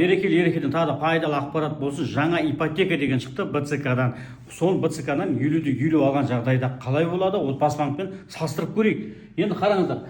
Берекелі Ерекеден тағы да пайдалы ақпарат болсын. Жаңа ипотека деген шықты БЦК-дан. Сол БЦК-дан 50 де 50 алған жағдайда қалай болады, Отбасы банкпен салыстырып көрейік. Енді қараңыздар,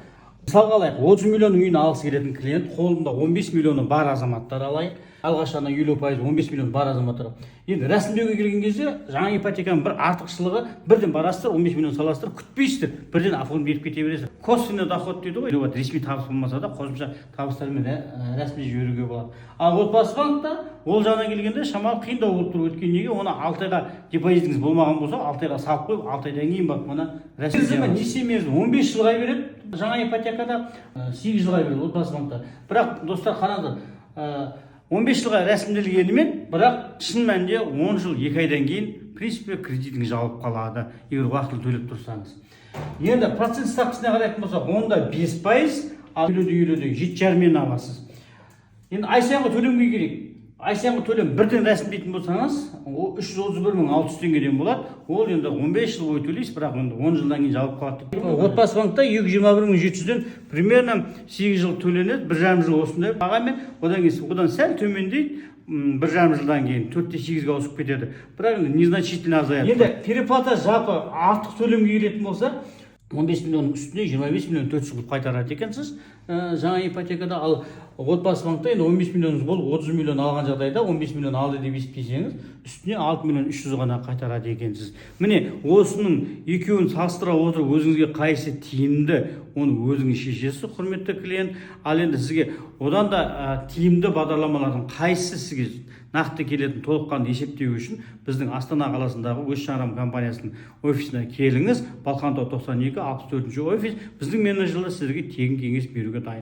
мысалға алайық, 30 миллионның үйін алғысы келетін клиент, қолында 15 миллионы бар азаматтар алайық. Алғаш ана 50%, 15 миллион бар азаматтар. Енді рәсімдеуге келген кезде жаңа ипотеканың бір артықшылығы: бірден барасыздар, 15 миллион саласыздар, күтпейсіздер, бірден оформить етіп кете бересіздер. Косвенный доход дейді ғой, вот, ресми табыс болмаса да, қосымша табыстармен рәсімдеп жіберуге болады. Ал Отбасы банкта ол жағынан келгенде шамалы қиындау болып тұр. Өйткені неге? Оны 6 айға, депозитіңіз болмаған болса, 6 айға салып қойып, 6 айдан кейін барып оны рәсімдей. Несие мерзімі 15 жылға береді жаңа ипотекада, 8 жылға береді Отбасы банкта. Бірақ, достар, қараңыздар, 15 жылға рәсімделгенімен, бірақ шын мәнінде 10 жыл 2 айдан кейін, в принципе, кредитіңіз жабылып қалады, егер уақытылы төлеп тұрсаңыз. Енді процент ставкасына қарайтын болсақ, онда 5%, ал 50 де 50-де 7,5-мен аласыз. Енді ай сайынғы төлемге керек. Ай сайынғы төлем бірден рәсімдейтін болсаңыз, ол 331 600 теңгеден болады. Ол енді 15 жыл бойы төлейсіз, бірақ енді 10 жылдан кейін жабылып қалады деп. Отбасы банкта 221 700-ден примерно 8 жыл төленеді, 1,5 жыл осындай бағамен, одан кейін одан сәл төмендейді, 1,5 жылдан кейін 4 де 8-ге ауысып кетеді, бірақ енді незначительно азаяды. Енді переплата, жалпы артық төлемге келетін болса, 15 миллионның үстіне 25 миллион 400 қылып қайтарады екенсіз жаңа ипотекада. Ал Отбасы банкта енді 15 миллионыңыз болып, 30 миллион алған жағдайда, 15 миллион алды деп есептесеңіз, үстіне 6 миллион 300 ғана қайтарады екенсіз. Міне, осының екеуін салыстыра отырып, өзіңізге қайсысы тиімді, оны өзіңіз шешесіз, құрметті клиент. Ал енді сізге одан да тиімді бағдарламалардың қайсысы сізге нақты келетін, толыққанды есептеу үшін біздің Астана қаласындағы «Өз шаңырағым» компаниясының офисіне келіңіз. Балқантау 92, 64 офис. Біздің менеджерлер сіздерге тегін кеңес беруге дайын.